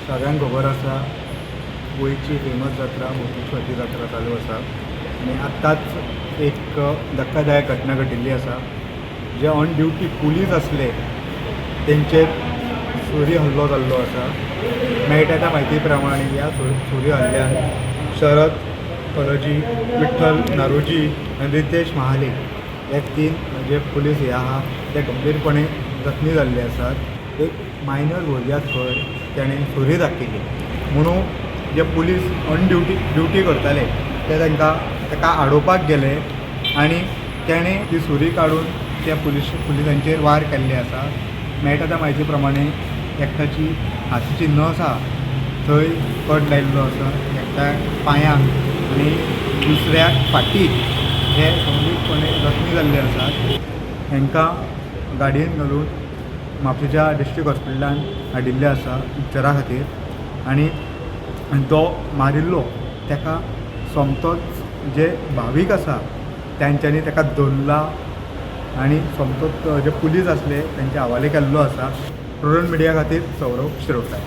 सगळ्यांक खबर आसा, गोंयची फेमस जात्रा मोतीश्वरची जात्रा चालू आसा आनी आत्ताच एक धक्कादायक घटना घडिल्ली आसा. जे ऑन ड्युटी पुलीस आसले तेंचेर सुरी हल्लो जाल्लो आसा. मेळटा त्या म्हायती प्रमाणे ह्या सुरी हल्ल्यान शरद कलोजी, विठ्ठल नारोजी आनी रितेश महाले हे तीन जे पुलीस हे आहा ते गंभीरपणे जखमी जाल्ले आसात. एक मायनर भुरग्याक खंय तेणें सुरी दाखयली म्हणून जे पुलीस ऑन ड्युटी ड्युटी करताले ते तांकां ताका आडोवपाक गेले आनी तेणें ती सुरी काडून त्या पुलिसांचेर वार केल्ले आसा. मेळटा त्या म्हायती प्रमाणे एकट्याची हातीची नस आहा थंय कट लायिल्लो आसा, एकट्याक पांयांक आनी दुसऱ्याक फाटीक. हे गंभीरपणे जखमी जाल्ले आसात. हांकां गाडयेन घालून म्हापशेच्या डिस्ट्रिक्ट हॉस्पिटलान हाडिल्ले आसा उपचारा खातीर. आनी तो मारिल्लो ताका सोमतोच जे भावीक आसा तांच्यांनी ताका धरला आनी सोमतोच जे पुलीस आसले तांचे हवाले केल्लो आसा. प्रुडंट मिडिया खातीर सौरव शिरोडकार.